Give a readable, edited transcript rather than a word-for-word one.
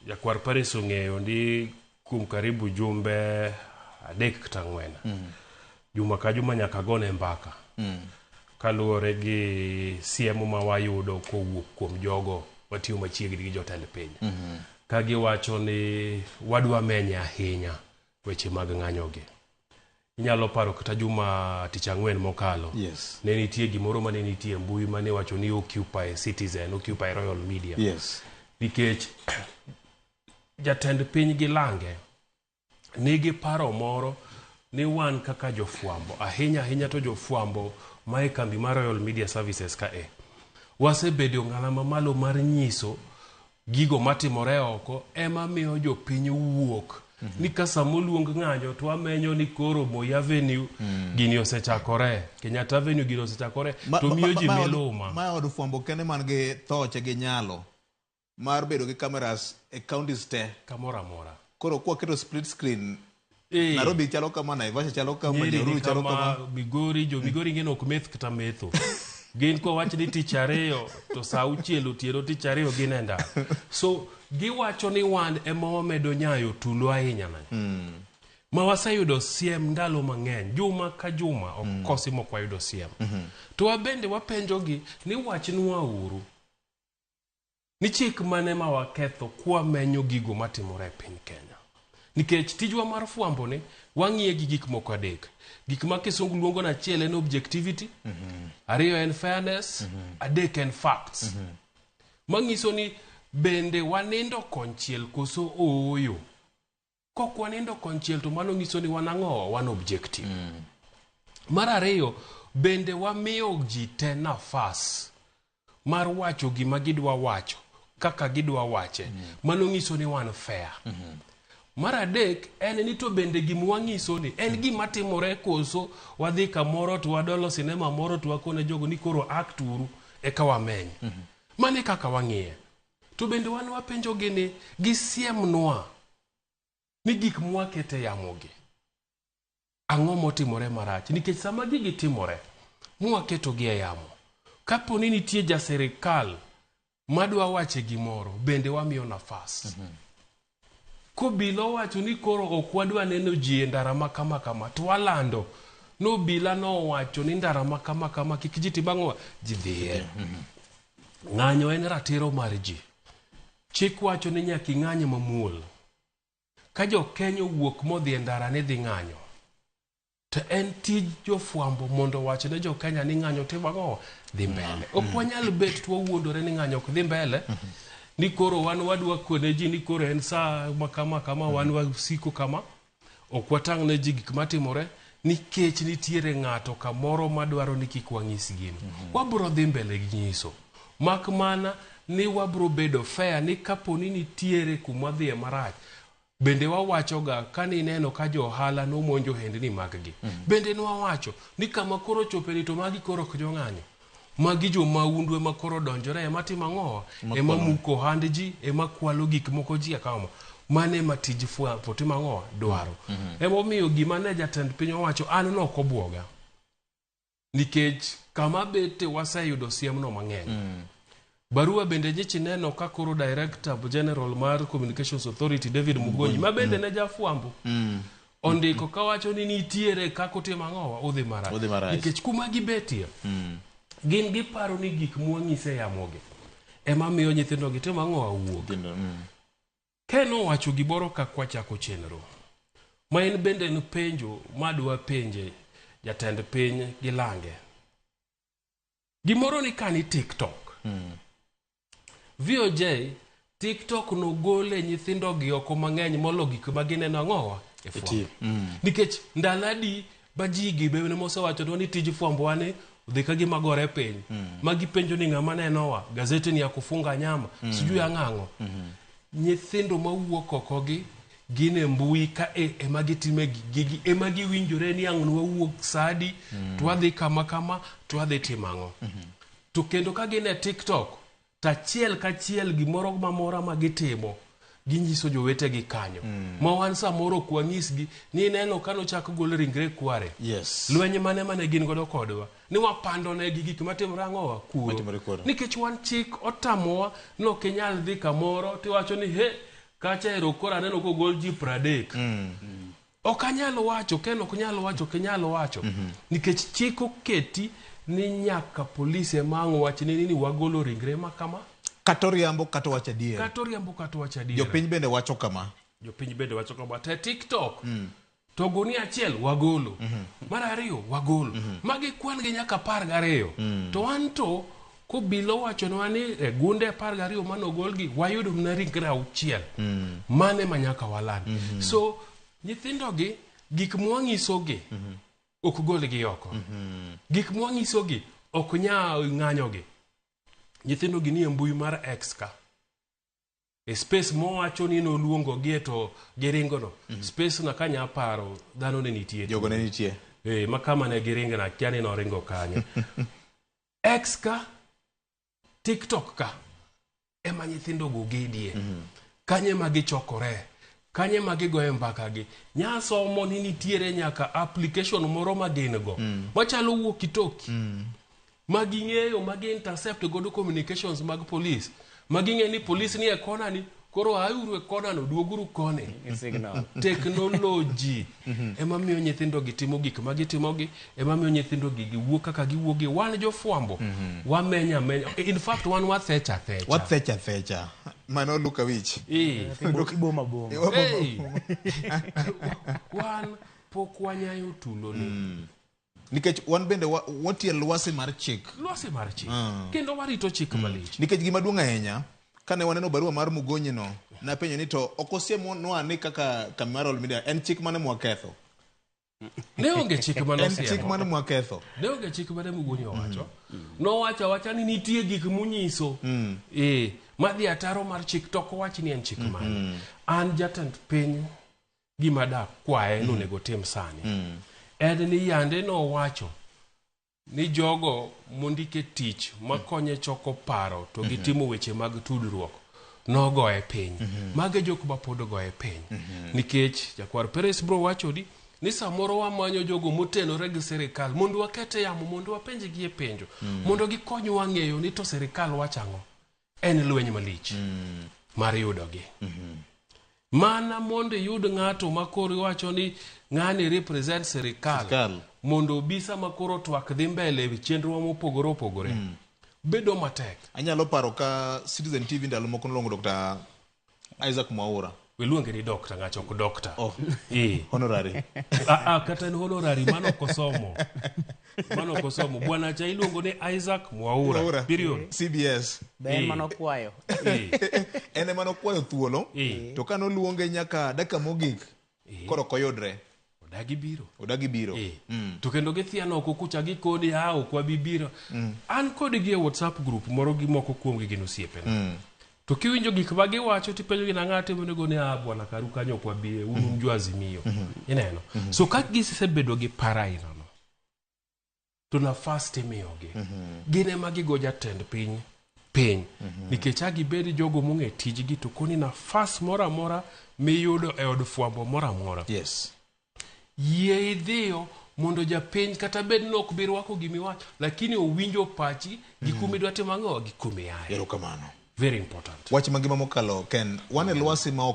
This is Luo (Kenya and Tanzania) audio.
Jakwar Paris ong'eyo ni kuom karibu jumbe 3 kata 4. Juma ka juma nyaka gone mbaka. Kaluwore gi siem ma wayudo kowuok kuom jogo matiyo machiegni gi jotend piny. Ka giwacho ni wadwa menye ahinya weche mag ng'anyogi. Inyalo paro kata juma tich ang'wen mokalo. Yes. Ne nitie gimoro mane nitie e mbui mane wacho ni Occupy Citizen, Occupy Royal Media. Yes. Nikech jatend piny gi lange nigi paro moro ni wan kaka jofwambo, ahinya ahinya to jofwambo ma e kambi mar Royal Media Services ka e, wasebedo ng'ala mamalo mar nyiso gigo matimore oko ema miyo jopiny wuok. Ni ka sama oluong ng'anyo to wamenyo ni koro Moi Avenue gini osechakore, Kenyatta Avenue gini osechakore, to miyo ji miluma. Ma od fwambo kende man gi thoche gi nyalo mar bedo gi cameras e counties te. Kamoro amora. Koro kwa keto split screen, Nairobi chalo kama, Naivasha chalo kama, Nyeri ni Nyahururu chalo kama, kama. Migori, jo Migori ng'e ni ok meth kata metho. Gin kowach ni tich ariyo to saa 6 otieno tich ariyo gin e ndara. So giwacho ni wan ema wamedo nyayo tulo ahinya na. Ma waseyudo siem ndalo mang'eny, juma ka juma ok kosi mok wayudo siem. To wabende wapenjogi ni wachnwa uru. Ni chik mane ma waketho kwamenyo gigo matimore e piny Kenya. Nikech tijwa mar fwambo ni wang'iye gi gik moko 3. Gik ma kisungu luongo ni achiel en objectivity, 2 en fairness, 3 en facts. Manyiso ni bende wanindo konchiel koso ooyo. Kok wanindo konchiel to mano nyiso ni wan ang'o? Wan objective. Mar ariyo, bende wamiyo ji te nafas mar wacho gima gidwa wacho kaka gidwa wache. Mano nyiso ni wan fair. Mar adek en ni to bende gima wanyiso ni en gima timore koso wadhi kamoro to wadolo sinema moro to wakone jogo ni koro act uru eka wameny. Mano e kaka wang'iye. To bende wan wapenjogi ni gisiemnwa ni gik mwakete yamogi ang'o motimore marach, nikech sama gigi timore mwaketogi e yamo, kapo ni nitie ja sirikal madwa wache gimoro, bende wamiyo nafas. Kobila owacho ni koro ok wadwa neno ji e ndara ma kama kama, to walando ni obila nowacho ni ndara ma kama kama kik ji tim ang'o, ji dhiye. Ng'anyo en ratiro mar ji. Chik wacho ni nyaka ing'any mamuol. Ka jo Kenya owuok modhi e ndara ni dhi ng'anyo, to en tij jofwambo mondo owach ne jo Kenya ni ng'anyo timo ang'o? Dhi mbele. Ok wanyal bet to wawuondore ni ng'anyo ok dhi mbele, ni koro wan wadwa kone ji ni koro en saa ma kama kama, wan wasiko kama. Ok watang' ne ji gik matimore nikech nitiere ng'ato kamoro madwaro ni kik wang'is gino. Wabro dhi mbele gi nyiso. Mak mana ni wabro bedo fair ni kapo ni nitiere kuma dhiye marach, bende wawachoga ka nineno ka jo ohala nomonjo ohendni maggi. Bende nwawacho ni kama koro chope ni to magi koro ok jong'anyo. Magi jo mahundu ema koro donjore ema timo ang'o? Ema muko ohand ji, ema kwalo gik moko ji akama. Mano ema tij fwambo timo ang'o? Dwaro. Emomiyo gima ne jatend piny owacho an nok obwoga. Nikech kama bete waseyudo siemno mang'eny. Barua bende nyichi neno ka koro Director General mar Communications Authority David Mugonyi ma bende ne jafwambo ondiko kawacho ni nitiere kaka otimo ang'owa udhi marach. Udhi marach. Nikech kuma gibetie gin giparo ni gik mwang'ise yamogi ema miyo nyithindo gi timo ang'owa wuok. Ken owacho gimoro ka kwachako chenro ma en bende en penjo madwa penje jatend piny gi lange. Gimoro ni kani TikTok. VOJ TikTok nogole nyithindo gi oko mang'eny molo gik ma gineno ang'owa e fwambo. Nikech ndalo adi ba ji gi be mosewachonwa ni tij fwambo wa ni odhi ka gima gore piny. Ma gipenjo ni ng'ama nenowa, gazeti ni ya kufunga nyama, sijui ang'ang'o. Nyithindo mawuok oko gi gin e mbui ka e ema gitime gigi, ema giwinjore ni ang' nwawuok sa adi, to wadhi kama kama, to wadhi timo ang'o. To kendo ka gin e TikTok, to achiel kachiel gimoro mamora ma gitimo, ginyiso jowetegi kanyo. Ma wan samoro ok wanyisgi ni ineno ka nochak gol ringre kware. Yes. Lweny mane mane gin godo kodwa. Ni wapando negi gik matimore ang'owa kuro. Matimore kuro. Nikech wan chik otamowa ni ok inyal dhi kamoro tiwacho ni he. Kacha ero koro aneno kogol ji 30. Ok anyal wacho, Ken ok nyal wacho, ok inyal wacho. Nikech chik oketi ni nyaka polis ema ang' wach ni wagolo ringre ma kama. Kata oriambo kata owacho adier. Kata oriambo kata owacho adier. Jopiny bende wacho kama. Jopiny bende wacho kama. Te TikTok. To gunia achiel wagolo. Mar ariyo wagolo. Magi kwan gi nyaka 12. To wan to kobilo wachonwa ni e gunde 12 manogolgi wayudo mana ringre 6. Mane ma nyaka waland. So nyithindogi gik mwanyisogi ok golgi oko. Gik mwanyisogi ok nyal ng'anyogi. Nyithindogi nie mbui mar X ka. E space mowacho ni noluongogie to giringono. Space na kanya paro dhano ne nitie. Jogo ne nitie. Ma kama ne giringo na akia ni noringo kanye. X ka, TikTok ka, ema nyithindo go gedie. Kanye ma gichokore, kanye ma gigoye mbaka gi. Nyasomo ni nitiere nyaka application moro ma gin go. Machalo walkie-talkie. Ma ging'eyo, ma gi intercept godo communications mag police. Ma ging'eyo ni police ni e kona ni, koro auru e kona no, duoguru koni. Signal. Technology ema miyo nyithindo gi timo gik ma gitimo gi, ema miyo nyithindo gi giwuok kaka giwuok gi. Wan jofwambo, wamenya amenya. In fact, wan wathecha thecha. Wathecha thecha. Mano Luka Wich. Iboma boma. Hey. Wan pok wanyayo tulo ni. Nikech wan bende watiyo lwasi mar chik. Lwasi mar chik. Kendo warito chik malich. Nikech gima duong' ahinya, kane waneno barua mar Mugonyi no, napenjo ni to ok osiemonwa ni kaka kambi mar Royal Media, en chik mane mwaketho? Ne onge chik mane En chik osiemo. mane mwaketho? Ne onge chik mane Mugonyi owacho. Nowacho awacha ni nitie gik munyiso. Madhi ataro mar chik to ok owach ni en chik mane. An jatend piny gima da kwaye nonego tim sani. En ni yande nowacho ni jogo mondike tich makonye choko paro to gitimo weche mag tudruok nogoye piny. Mago e jok ma pod ogoye piny. Nikech Jakwar Peres bro wacho ni samoro wamanyo jogo motenore gi sirikal mondo waket e yamo, mondo wapenjgi e penjo, mondo gikonywa ng'eyo ni to sirikal wacho ang'o. En lweny malich mar yudogi. Mana mondo iyud ng'ato ma koro iwacho ni ng'ani represent sirikal, mondo obi sama koro twak dhi mbele e chenro mopogore opogore, bedo matek. Anyalo paro ka Citizen TV ndalo moko noluongo Dr. Isaac Mwaura. Iluonge ni doctor, ng'acho ok doctor. Oh. Honorary. Kata en honorary, mano ok osomo. Mano ok osomo. Bwana cha iluongo ni Isaac Mwaura. Mwaura. Period. CBS. Be en mano kwayo. En ema nokwayo thuolo. To ka noluonge nyaka dakika mogik, koro ok oyudre. Odagi biro. Odagi biro. To kendo githiano oko kucha gikoni, ha, ok wabi biro. An kodgi e WhatsApp group moro gi moko kuomgi gin osiepena. To kiwinjo gik ma giwacho tipenjo gi nang'a timo nego ni, ah, bwana karu kanyo ok wabi, un un jo Azimio. Ineno? So ka gisebedo gi paro aina no, to nafas timiyogi. Gin ema gigo jatend piny piny. Nikech a gibed jogo mong'e tijgi to koni nafas moro amora miyudo e od fwambo moro amora. Yie idhiyo mondo japiny kata bed ni ok bi rwako gimiwacho, lakini owinjo pachi gi kuma idwa timo ang'o, gi kuma iaye. Erokamano. Very important. Wach mangima mokalo, Ken, wan e lwasi ma